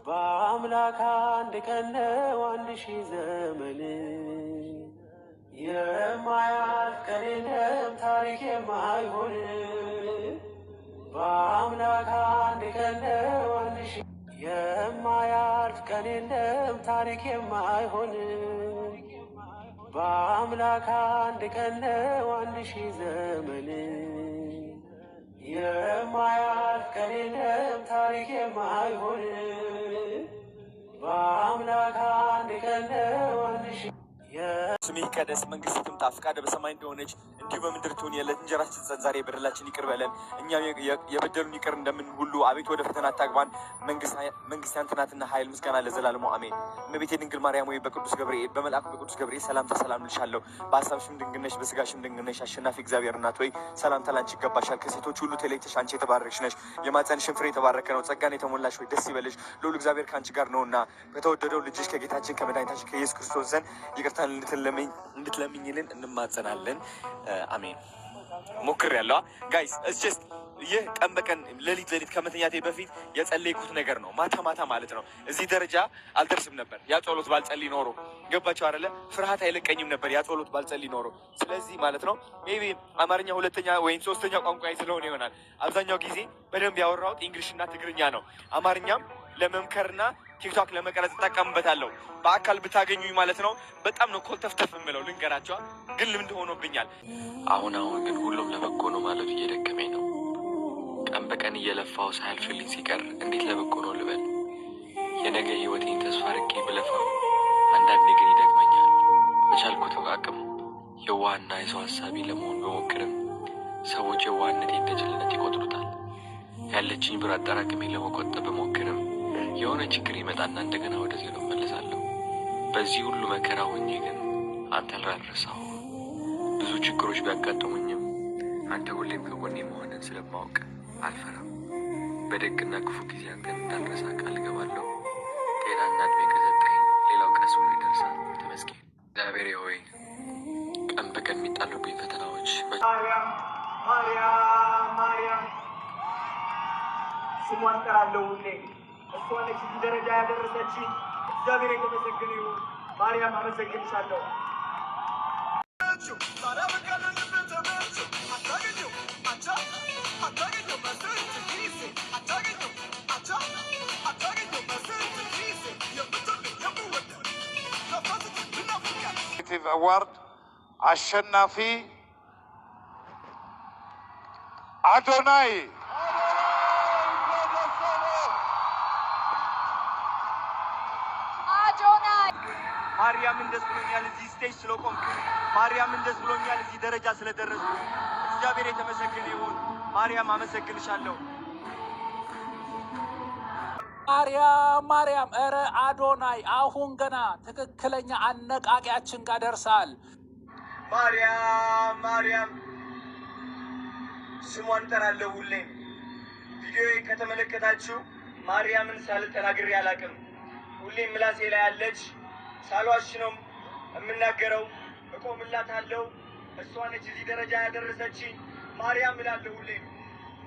በአምላክ አንድ ቀን ነው 1000 ዘመን፣ የማያልፍ ቀን የለም ታሪክ የማይሆን። በአምላክ አንድ ቀን ነው 1000፣ የማያልፍ ቀን የለም ታሪክ የማይሆን። በአምላክ አንድ ቀን ነው 1000 ዘመን፣ የማያልፍ ቀን የለም ታሪክ የማይሆን። በአምላክ አንድ ቀን ነው 1000። ስምህ ይቀደስ፣ መንግስትህ ትምጣ፣ ፈቃድህ በሰማይ እንደሆነች እንዲሁ በምድር ትሁን። የዕለት እንጀራችንን ስጠን ዛሬ፣ በደላችንን ይቅር በለን እኛም የበደሉንን ይቅር እንደምንል ሁሉ። አቤቱ ወደ ፈተና አታግባን፣ መንግስት ያንተ ናትና ኃይል፣ ምስጋና ለዘላለሙ አሜን። እመቤቴ ድንግል ማርያም ሆይ በቅዱስ ገብርኤል በመልአኩ በቅዱስ ገብርኤል ሰላምታ ሰላም እልሻለሁ። በሀሳብሽም ድንግል ነሽ፣ በስጋሽም ድንግል ነሽ። አሸናፊ እግዚአብሔር እናት ሆይ ሰላምታ ላንቺ ይገባሻል። ከሴቶች ሁሉ ተለይተሽ አንቺ የተባረክሽ ነሽ፣ የማኅፀንሽም ፍሬ የተባረከ ነው። ጸጋን የተሞላሽ ሆይ ደስ ይበልሽ፣ ልዑል እግዚአብሔር ከአንቺ ጋር ነውና ከተወደደው ልጅሽ ከጌታችን ከመድኃኒታችን ከኢየሱስ ክርስቶስ ዘንድ ይቅርታን እንድትለምኝልን እንማጸናለን። አሜን። ሞክሬያለሁ guys። It's just ይህ ቀን በቀን ሌሊት ሌሊት ከመተኛቴ በፊት የጸለይኩት ነገር ነው። ማታ ማታ ማለት ነው። እዚህ ደረጃ አልደርስም ነበር ያ ጸሎት ባልጸልይ ኖሮ። ገባችሁ አይደለ? ፍርሃት አይለቀኝም ነበር ያ ጸሎት ባልጸልይ ኖሮ። ስለዚህ ማለት ነው maybe አማርኛ ሁለተኛ ወይም ሶስተኛ ቋንቋ ስለሆነ ይሆናል አብዛኛው ጊዜ በደንብ ያወራሁት English እና ትግርኛ ነው። አማርኛም ለመምከርና ቲክቶክ ለመቅረጽ እጠቀምበታለሁ። በአካል ብታገኙኝ ማለት ነው በጣም ነው ኮልተፍተፍ የምለው፣ ልንገራችሁ፣ ግን ልምድ ሆኖብኛል። አሁን አሁን ግን ሁሉም ለበጎ ነው ማለቱ እየደከመኝ ነው። ቀን በቀን እየለፋው ሳያልፍልኝ ሲቀር እንዴት ለበጎ ነው ልበል? የነገ ህይወቴን ተስፋ አድርጌ ብለፋም አንዳንዴ ግን ይደክመኛል። በቻልኩት አቅም የዋህና የሰው ሀሳቢ ለመሆን ብሞክርም ሰዎች የዋህነቴን እንደ ጅልነት ይቆጥሩታል። ያለችኝ ብር አጠራቅሜ ለመቆጠብ ብሞክርም የሆነ ችግር ይመጣና እንደገና ወደ ዜሮ እመለሳለሁ። በዚህ ሁሉ መከራ ሆኜ ግን አንተን አልረሳሁም። ብዙ ችግሮች ቢያጋጥሙኝም አንተ ሁሌም ከጎኔ መሆንህን ስለማውቅ አልፈራም። በደግና ክፉ ጊዜ አንተን እንዳልረሳ ቃል እገባለሁ። ጤናና እድሜ ከሰጠኸኝ ሌላው ቀስ ብሎ ይደርሳል። ተመስገን። እግዚአብሔር ሆይ፣ ቀን በቀን የሚጣሉብኝ ፈተናዎች ማርያም፣ ማርያም፣ ማርያም፣ ስሟን እጠራለሁ ሁሌ። እሷ ነች እዚህ ደረጃ ያደረሰችኝ። እግዚአብሔር የተመሰገነ ይሁን። ማርያም፣ አመሰግንሻለሁ። Award አሸናፊ አዶናይ። አዶናይ። ማርያምን ደስ ብሎኛል እዚህ stage ስለቆምኩ። ማርያምን ደስ ብሎኛል እዚህ ደረጃ ስለደረስኩ። እግዚአብሔር የተመሰገነ ይሁን። ማርያም፣ አመሰግንሻለሁ። ማርያም፣ ማርያም፣ ኧረ አዶናይ አሁን ገና ትክክለኛ አነቃቂያችን ጋር ደርሳል። ማርያም፣ ማርያም፣ ስሟን እጠራለሁ ሁሌም። ቪዲዮ ከተመለከታችሁ ማርያምን ሳልል ተናግሬ አላውቅም። ሁሌም ምላሴ ላይ አለች። ሳልዋሽ ነው የምናገረው። እቆምላታለሁ። እሷ ነች እዚህ ደረጃ ያደረሰችኝ። ማርያም እላለሁ ሁሌም።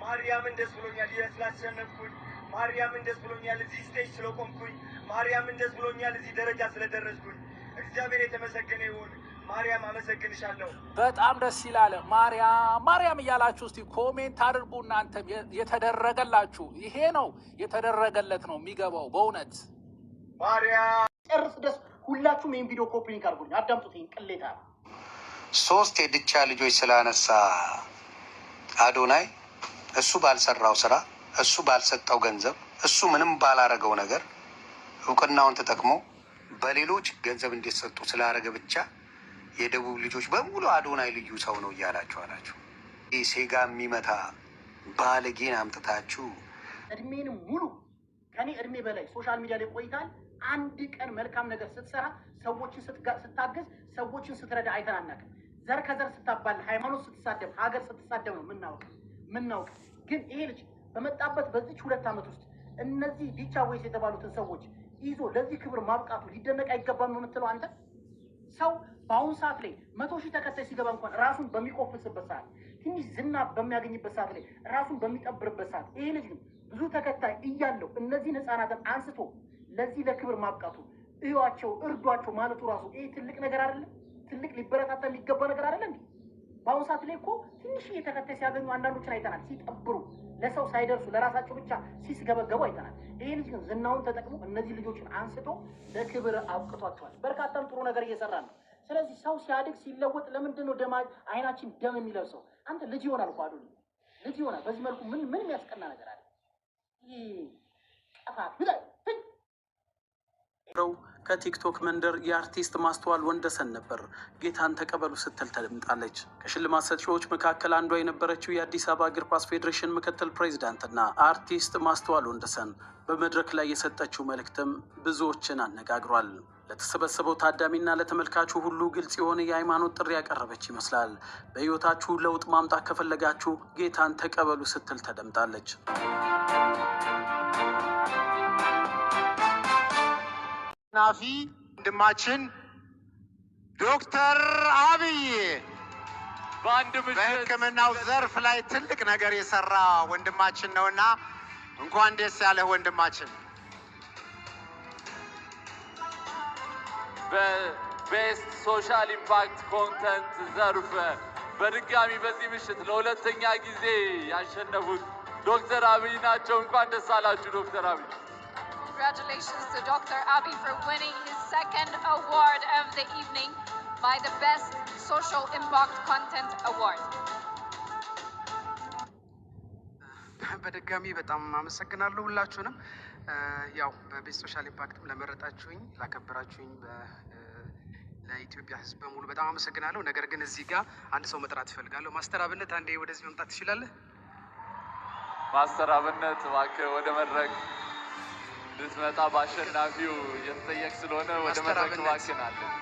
ማርያምን ደስ ብሎኛል ስላሸነፍኩኝ። ማርያምን ደስ ብሎኛል እዚህ stage ስለቆምኩኝ። ማርያምን ደስ ብሎኛል እዚህ ደረጃ ስለደረስኩኝ። እግዚአብሔር የተመሰገነ ይሁን። ማርያም፣ አመሰግንሻለሁ። በጣም ደስ ይላል። ማርያም፣ ማርያም እያላችሁ እስቲ comment አድርጉ። እናንተም የተደረገላችሁ ይሄ ነው፣ የተደረገለት ነው የሚገባው በእውነት። ማርያም። ጨርስ ደስ ሁላችሁም ይህን ቪዲዮ copy link አድርጉልኝ፣ አዳምጡት። ይህን ቅሌታ። ሶስት የድቻ ልጆች ስላነሳ አዶናይ እሱ ባልሰራው ስራ፣ እሱ ባልሰጠው ገንዘብ፣ እሱ ምንም ባላረገው ነገር እውቅናውን ተጠቅሞ በሌሎች ገንዘብ እንዲሰጡ ስላረገ ብቻ የደቡብ ልጆች በሙሉ አዶናይ ልዩ ሰው ነው እያላችሁ አላችሁ። ይህ ሴጋ የሚመታ ባለጌን አምጥታችሁ እድሜን ሙሉ ከኔ እድሜ በላይ social media ላይ ቆይታል። አንድ ቀን መልካም ነገር ስትሰራ፣ ሰዎችን ስታግዝ፣ ሰዎችን ስትረዳ አይተን አናውቅም። ዘር ከዘር ስታባል፣ ሃይማኖት ስትሳደብ፣ ሀገር ስትሳደብ ነው ምናውቅ። ግን ይሄ ልጅ በመጣበት በዚች 2 ዓመት ውስጥ እነዚህ ዲቻ ወይስ የተባሉትን ሰዎች ይዞ ለዚህ ክብር ማብቃቱ ሊደነቅ አይገባም ነው የምትለው አንተ? ሰው በአሁኑ ሰዓት ላይ 100,000 ተከታይ ሲገባ እንኳን ራሱን በሚቆፍስበት ሰዓት፣ ትንሽ ዝና በሚያገኝበት ሰዓት ላይ ራሱን በሚጠብርበት ሰዓት፣ ይሄ ልጅ ግን ብዙ ተከታይ እያለው እነዚህን ህፃናትን አንስቶ ለዚህ ለክብር ማብቃቱ እዩዋቸው፣ እርዷቸው ማለቱ ራሱ ይሄ ትልቅ ነገር አይደለም? ትልቅ ሊበረታታ የሚገባ ነገር አይደለም እንዴ? በአሁኑ ሰዓት ላይ እኮ ትንሽ ተከታይ ሲያገኙ አንዳንዶችን አይተናል። ሲጠብሩ ለሰው ሳይደርሱ ለራሳቸው ብቻ ሲስገበገቡ አይተናል። ይሄ ልጅ ግን ዝናውን ተጠቅሞ እነዚህ ልጆችን አንስቶ ለክብር አብቅቷቸዋል። በርካታም ጥሩ ነገር እየሰራ ነው። ስለዚህ ሰው ሲያድግ ሲለወጥ ለምንድን ነው ደማ አይናችን ደም የሚለብሰው? አንተ ልጅ ይሆናል እኮ አዶኒ ልጅ ይሆናል። በዚህ መልኩ ምን ምን የሚያስቀና ነገር አለ? ይህ ጥፋት ከቲክቶክ መንደር የአርቲስት ማስተዋል ወንደሰን ነበር ጌታን ተቀበሉ ስትል ተደምጣለች። ከሽልማት ሰጪዎች መካከል አንዷ የነበረችው የአዲስ አበባ እግር ኳስ ፌዴሬሽን ምክትል ፕሬዚዳንትና አርቲስት ማስተዋል ወንደሰን በመድረክ ላይ የሰጠችው መልእክትም ብዙዎችን አነጋግሯል። ለተሰበሰበው ታዳሚና ለተመልካቹ ሁሉ ግልጽ የሆነ የሃይማኖት ጥሪ ያቀረበች ይመስላል። በሕይወታችሁ ለውጥ ማምጣት ከፈለጋችሁ ጌታን ተቀበሉ ስትል ተደምጣለች። ናፊ ወንድማችን ዶክተር አብይ በአንድ ምሽት በሕክምናው ዘርፍ ላይ ትልቅ ነገር የሰራ ወንድማችን ነውና እንኳን ደስ ያለህ ወንድማችን። በ best social impact content ዘርፍ በድጋሚ በዚህ ምሽት ለሁለተኛ ጊዜ ያሸነፉት ዶክተር አብይ ናቸው። እንኳን ደስ አላችሁ ዶክተር አብይ። Congratulations to Dr. Abiy for winning his second award of the evening by the Best Social Impact Content Award. በድጋሚ በጣም አመሰግናለሁ ሁላችሁንም። ያው በ best social impact ም ለመረጣችሁኝ፣ ላከበራችሁኝ ለኢትዮጵያ ሕዝብ በሙሉ በጣም አመሰግናለሁ። ነገር ግን እዚህ ጋር አንድ ሰው መጥራት እፈልጋለሁ። ማስተር አብነት፣ አንዴ ወደዚህ መምጣት ትችላለህ? ማስተር አብነት፣ እባክህ ወደ መድረክ እንድትመጣ በአሸናፊው እየተጠየቅ ስለሆነ ወደ ማስተር መድረክ አብነት። እባክህን አለን።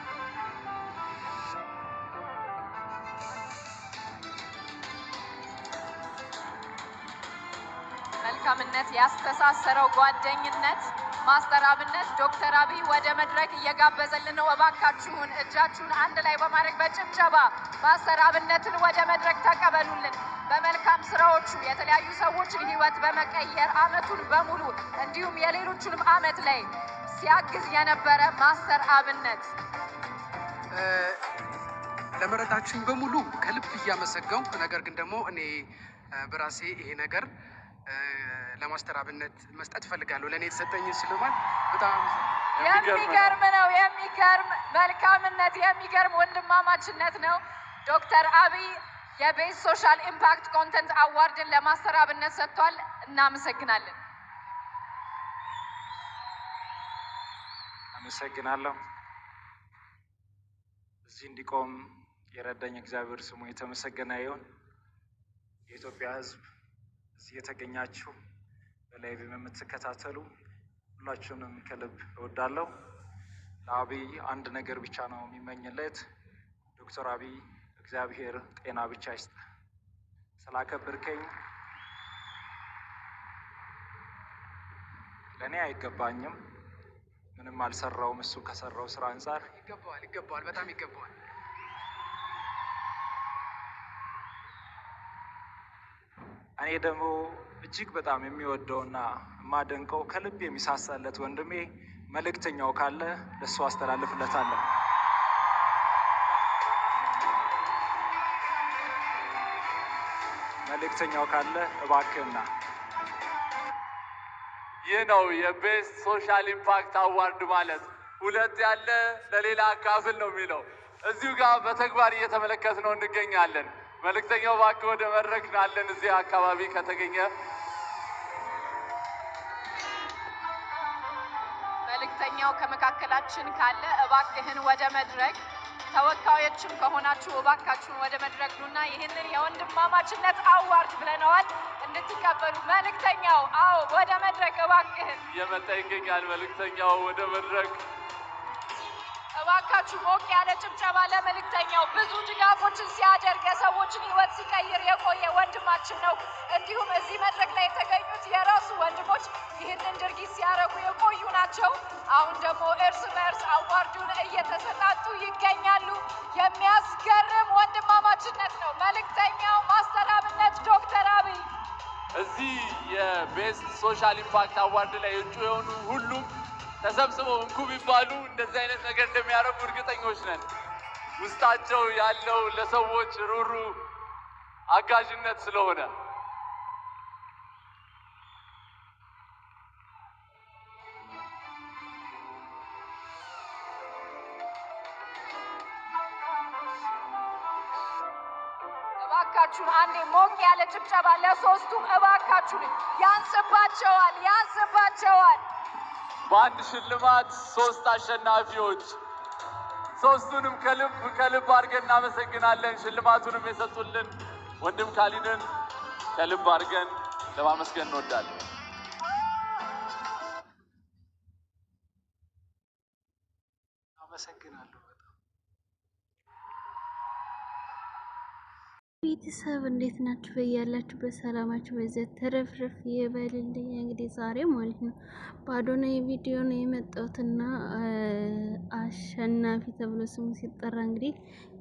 መልካምነት ያስተሳሰረው ጓደኝነት ማስተር አብነት ዶክተር አብይ ወደ መድረክ እየጋበዘልን ነው። እባካችሁን እጃችሁን አንድ ላይ በማድረግ በጭብጨባ ማስተር አብነትን ወደ መድረክ ተቀበሉልን። በመልካም ስራዎቹ የተለያዩ ሰዎችን ህይወት በመቀየር አመቱን በሙሉ እንዲሁም የሌሎቹንም አመት ላይ ሲያግዝ የነበረ ማስተር አብነት። ለመረጣችሁኝ በሙሉ ከልብ እያመሰገንኩ፣ ነገር ግን ደግሞ እኔ በራሴ ይሄ ነገር ለማስተር አብነት መስጠት እፈልጋለሁ። ለእኔ የተሰጠኝን ሽልማት በጣም አመሰግናለሁ። የሚገርም ነው። የሚገርም መልካምነት፣ የሚገርም ወንድማማችነት ነው። ዶክተር አብይ የ best social impact content award ን ለማስተር አብነት ሰጥቷል። እናመሰግናለን። አመሰግናለሁ። እዚህ እንዲቆም የረዳኝ እግዚአብሔር ስሙ የተመሰገነ ይሁን። የኢትዮጵያ ሕዝብ፣ እዚህ የተገኛችሁ፣ በ live የምትከታተሉ ሁላችሁንም ከልብ እወዳለሁ። ለአብይ አንድ ነገር ብቻ ነው የሚመኝለት። ዶክተር አብይ፣ እግዚአብሔር ጤና ብቻ ይስጥ። ስላከበርከኝ ለእኔ አይገባኝም። ምንም አልሰራውም። እሱ ከሰራው ስራ አንጻር ይገባዋል፣ ይገባዋል፣ በጣም ይገባዋል። እኔ ደግሞ እጅግ በጣም የሚወደውና የማደንቀው ከልብ የሚሳሳለት ወንድሜ መልእክተኛው ካለ ለእሱ አስተላልፍለታለሁ። መልእክተኛው ካለ እባክህና። ይህ ነው የ best social impact award ማለት። ሁለት ያለ ለሌላ አካፍል ነው የሚለው። እዚሁ ጋር በተግባር እየተመለከትነው እንገኛለን። መልእክተኛው እባክህ ወደ መድረክ ናለን እዚህ አካባቢ ከተገኘ። መልእክተኛው ከመካከላችን ካለ እባክህን ወደ መድረክ፣ ተወካዮችም ከሆናችሁ እባካችሁን ወደ መድረክ ኑና ይህንን የወንድማማችነት award ብለነዋል እንድትቀበሉ። መልእክተኛው፣ አዎ፣ ወደ መድረክ እባክህን። እየመጣ ይገኛል። መልእክተኛው ወደ መድረክ። እባካችሁ ሞቅ ያለ ጭብጨባ ለመልእክተኛው። ብዙ ድጋፎችን ሲያደርግ የሰዎችን ሕይወት ሲቀይር የቆየ ወንድማችን ነው። እንዲሁም እዚህ መድረክ ላይ የተገኙት የራሱ ወንድሞች ይህንን ድርጊት ሲያደርጉ የቆዩ ናቸው። አሁን ደግሞ እርስ በእርስ award ኡን እየተሰጣጡ ይገኛሉ። የሚያስገርም ወንድማማችነት ነው። መልእክተኛው፣ ማስተር አብነት፣ ዶክተር አብይ። እዚህ የ best social impact award ላይ እጩ የሆኑ ሁሉም ተሰብስበው እንኩ ቢባሉ እንደዚህ አይነት ነገር እንደሚያደርጉ እርግጠኞች ነን። ውስጣቸው ያለው ለሰዎች ሩሩ አጋዥነት ስለሆነ። እባካችሁን አንዴ ሞቅ ያለ ጭብጨባ ለሶስቱም እባካችሁን። ያንስባቸዋል፣ ያንስባቸዋል። በአንድ ሽልማት ሶስት አሸናፊዎች፣ ሶስቱንም ከልብ ከልብ አድርገን እናመሰግናለን። ሽልማቱንም የሰጡልን ወንድም ካሊድን ከልብ አድርገን ለማመስገን እንወዳለን። አመሰግናለሁ በጣም። ቤተሰብ እንዴት ናችሁ? በያላችሁ በሰላማችሁ በዚያ ተረፍረፍ ይበልልኝ። እንግዲህ ዛሬ ማለት ነው በአዶናይ ቪዲዮ ነው የመጣሁትና አሸናፊ ተብሎ ስሙ ሲጠራ እንግዲህ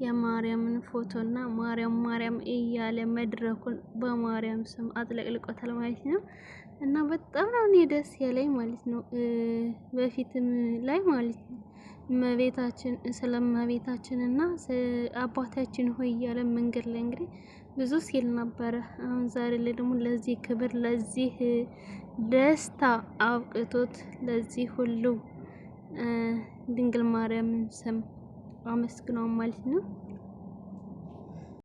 የማርያምን ፎቶና ማርያም ማርያም እያለ መድረኩን በማርያም ስም አጥለቅልቆታል ማለት ነው። እና በጣም ነው እኔ ደስ ያለኝ ማለት ነው። በፊትም ላይ ማለት ነው እመቤታችን ስለ እመቤታችን እና አባታችን ሆይ እያለ መንገድ ላይ እንግዲህ ብዙ ሲል ነበረ። አሁን ዛሬ ላይ ደግሞ ለዚህ ክብር ለዚህ ደስታ አብቅቶት ለዚህ ሁሉ ድንግል ማርያምን ስም አመስግኗል ማለት ነው።